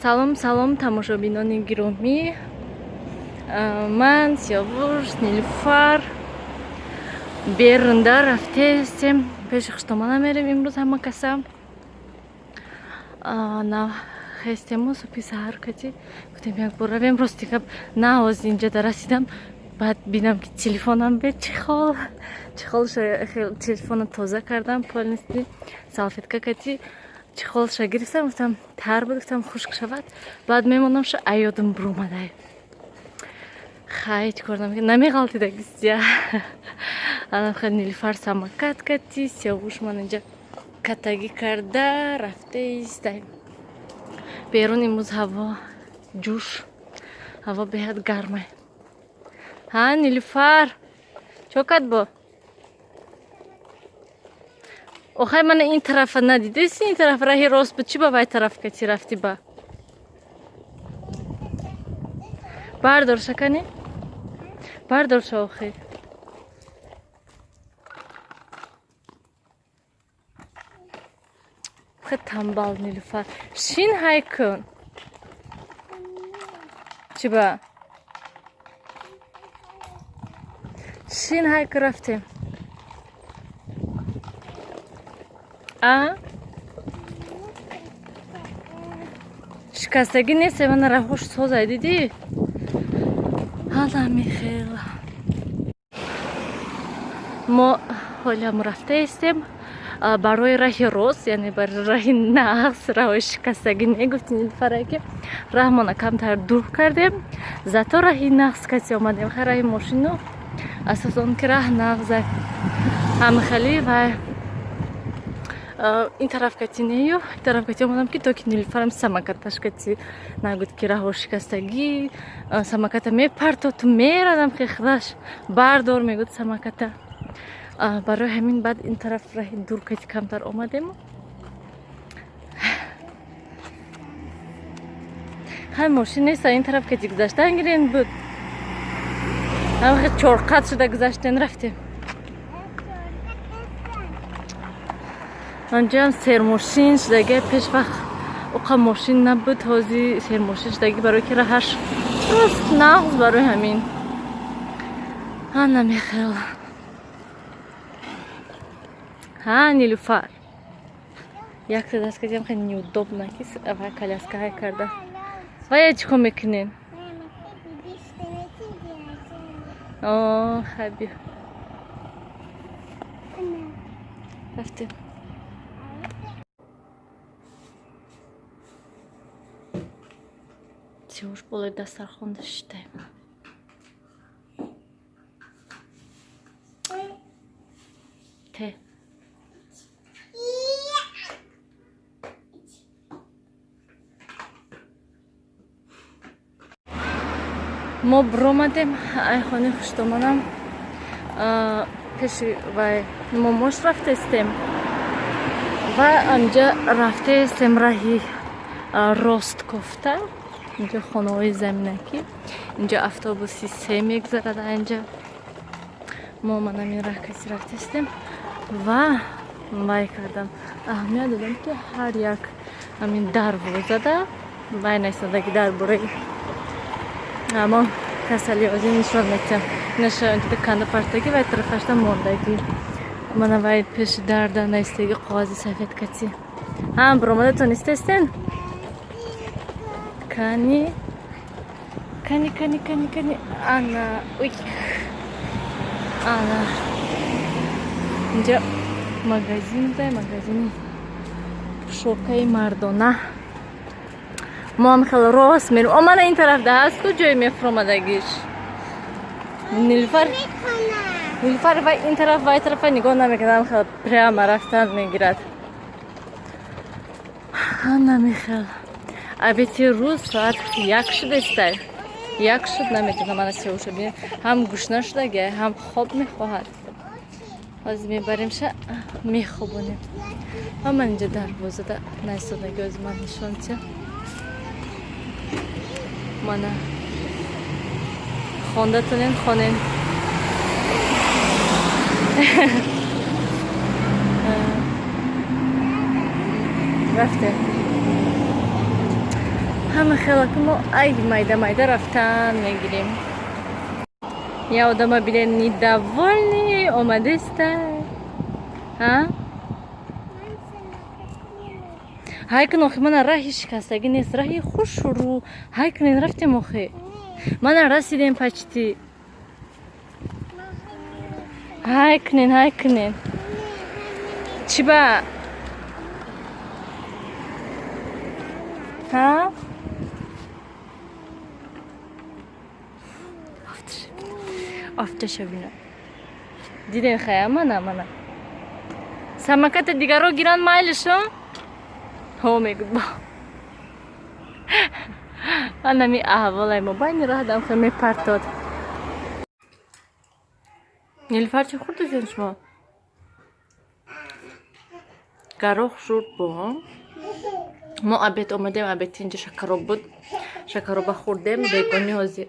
Салом, салом, тамошобинони гиромӣ. Ман, Сиёвуш, Нилуфар берунда рафтестем. Пеши хуштомона мерем имрӯз ҳама каса. Нав хестему субҳи саҳар кати гуфтем, як бор равем. Рости гап, на ҳоз инҷа расидам, баъд бинам, ки телефонам бе чехол. Чехолша телефона тоза кардам полностью, салфетка кати чехолша гирифтам, гуфтам, тар буд, гуфтам, хушк шавад, баъд мемонамша. Аёдам буромадай. Хай, чӣ кор намеғалтидагистя. Анам Нилуфар самокат кати, Сиёвуш ман инҷа катагӣ карда рафтаистай берун. Имрӯз ҳаво ҷӯш, ҳаво беҳад гармай. Ҳа, Нилуфар, чо кад бо? Охай, мана ин тарафа надидеси? Ин тараф раҳи рост буд. Чӣ ба вай тараф кати рафтӣ? Ба бардорша, кани бардорша. Охи, хе тамбал Нилуфар, шин, ҳай кун. Чӣ ба шин, ҳай ку, рафтем. А шикастагӣ нест, мана раҳош созай, дидӣ? Ҳала михел мо ҳолиам рафтаистем барои раҳи рост, яъне барои раҳи нағз. Раҳои шикастагӣ негуфти Нилуфара, ки раҳмона камтар дур кардем, зато раҳи нағз каси омадем. Хай, раҳи мошину асос он ки раҳ нағза ҳамихали. Ва ин тараф кати нею, ин тараф кати омадам, ки то ки Нилуфарам самокаташ кати нагуд, ки раҳо шикастагӣ, самоката мепартоту мерадам, хехлаш бардор мегуд самоката. Барои ҳамин баъд ин тараф раҳи дур кати камтар омадем. Хай, мошин неста, ин тараф кати гузаштан гирен буд. Ҳамахе чорқат шуда гузаштен, рафтем. Анҷоам сермошин шудаги. Пеш вақт оқа мошин набуд, ҳози сермошин шудаги, барои ки раҳаш рост нағз, барои ҳамин ана мехел. Ҳа, Нилуфар, якта даст кардиам, хеле неудобно, ки ва коляска ҳай карда. Вая чӣ кор мекунем? Хай, биё, рафтем. Сиёвуш болои дастархонда шиштаем. Те мо биромадем ай хонаи хуштомонам, пеши вай момош рафтестем ва анҷа рафтаестем раҳи рост кофта. Инҷо хонаҳои заминакӣ, инҷо автобуси се мегузарад. Анҷа мо манамин раҳ каси рафтестем ва вай кардам, аҳамият додам, ки ҳар як ҳамин дарвозада вай наистодаги. Дар бораи ҳамон касали озин нишон метиҳам. Инаша канда партаги, вай тарафашда мондагӣ. Мана вай пеши дарда наистаги, коғази сафед кати. Ҳам биромада тонистестен? Кани, кани, кани, кани, кани, ана, уй, ана инҷа магазин буда, магазини пӯшокаи мардона. Мо ҳам хеле рост мерем. О, мана ин тараф да ҳаст ку ҷои мефуромадагиш. Нилуфар, Нилуфар вай ин тараф, вай тарафа нигоҳ намекунад, хеле прямо рафтан мегирад. Ана михел обеди рӯз соат 1 шудестай, 1 шуд, наметонам. Мана Сиёвуша бин, ҳам гушна шудаги, ҳам хоб мехоҳад. Ҳозир мебаремша, мехобонем. Ва ман инҷа дарвозада наистодаги, ҳозир ман нишон тиям. Мана, хондатонен, хонен. Рафтем. Ҳама хелаки мо ай майда майда рафтан мегирем. Я одама билен недовольный омадеста. Ҳа? Ҳай кун охи, мана раҳи шикастагӣ нест, раҳи хушрӯ. Ҳай кунен, рафтем охи. Мана расидем почти. Ҳай кунен, ҳай кунен. Чӣ ба? Ҳа? Офташа бина. Дидем хая, мана, мана. Самоката дигаро гиран майлишо? Ҳо мегӯд ба. Анами аҳволай мо байни роҳ дам хе мепартод. Нилуфар, чӣ хӯрдасен шумо? Гарох шуд бо. Мо обед омадем, обед инҷа шакароб буд. Шакароба хӯрдем, бегони ҳозир.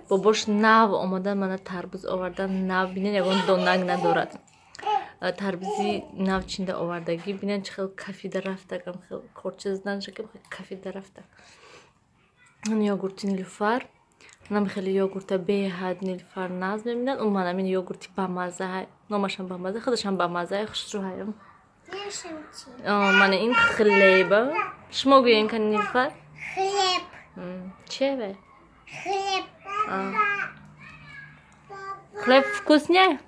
Бобош нав омадан, мана тарбуз овардан, нав бинен, ягон донак надорад. Тарбузи нав чинда овардагӣ, бинен чӣ хел кафида рафтагам, хел корча задан шакам, хел кафида рафта. Йогурти Нилуфар. Нам хеле йогурта беҳад Нилуфар наз мебинад. Умуман амин йогурти бамаза, номашам бамаза, худашам бамаза, хушрӯ. Мана ин хлеба. Шумо гӯен кани, Нилуфар? Хлеб. Чеве? Хлеб. Хлеб вкуснее?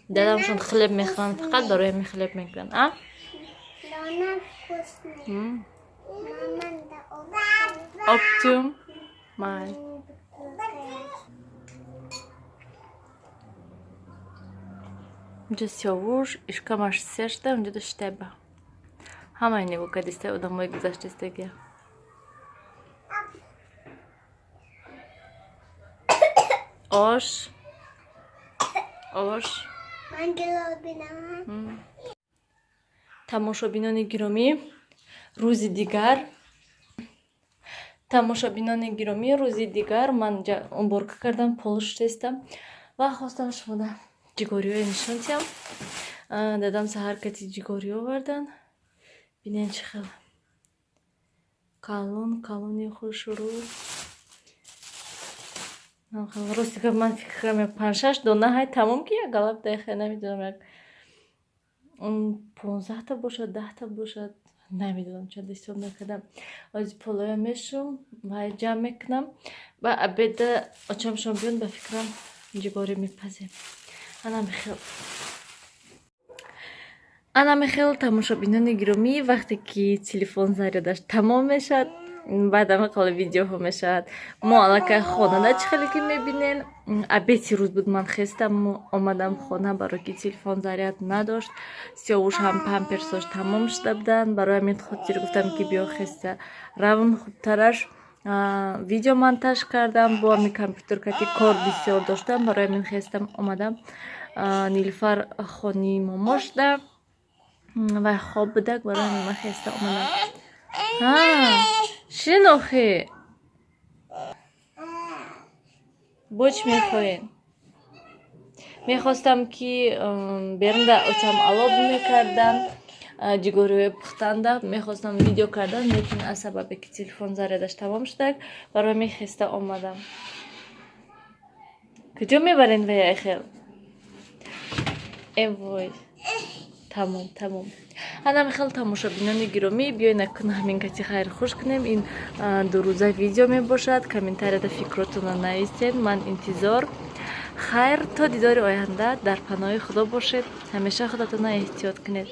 Дадамшон хлеб мехӯранд, фақат барои ҳамин хлеб мегиранд. А? Дона вкусный. Мама да. Оптиум. Май. Унҷа Сиёвуш ишкамаш сешта, унҷа доштеба. Ҳамаи нигоҳ кардиста, одамои гузаштистагия. Ош. Ош. Тамошобинони гиромӣ, рӯзи дигар, тамошобинони гиромӣ, рӯзи дигар ман уборка кардам, пол шустестам ва хостам шумода ҷигориҳое нишон диҳам. Дадам саҳар кати ҷигорӣ овардан. Бинен чӣ хел калон калони хушрӯ. Рости гап, ман фикр кардам, як панҷ-шаш дона ҳай, тамом, ки як галаб дайхе, намедонам, як 15та бошад, 10та бошад, намедонам, чанд ҳисоб накардам. Ҳозир полоя мешум ва ҷамъ мекунам ва обеда очамшон биён, ба фикрам, ҷигорӣ мепазем. Ана михел, тамошобинони гиромӣ, вақте ки телефон зарядаш тамом мешавад, баъд ама қала видеоҳо мешавад. Мо аллакай хонада, чӣ хеле ки мебинен, обеди рӯз буд, ман хестам, омадам хона, барои ки телефон заряд надошт. Сиёвуш ҳам памперсош тамом шуда буданд. Барои ҳамин хотир гуфтам, ки биё хеста равм хубтараш. Видео монтаж кардам, бо ҳамин компютер кати кор бисёр доштам, барои ҳамин хестам омадам. Нилуфар хони момо шуда ва хоб будак, барои ҳамин ман хеста омадам. Шин охи, бо чӣ мехоҳед? Мехостам, ки берунда очам алоб мекардан, ҷигориҳои пухтанда, мехостам видео кардан, лекин аз сабабе ки телефон зарядаш тамом шудак, барои ҳамин хеста омадам. Куҷо мебарен вая хел? Эвой, тамом, тамом. Ана михел, тамошобинони гиромӣ, биёед накун ҳамин кати хайр хуш кунем. Ин дурӯза видео мебошад. Комментарияда фикротонро нависед, ман интизор. Хайр, то дидори оянда, дар паноҳи Худо бошед, ҳамеша худатонро эҳтиёт кунед.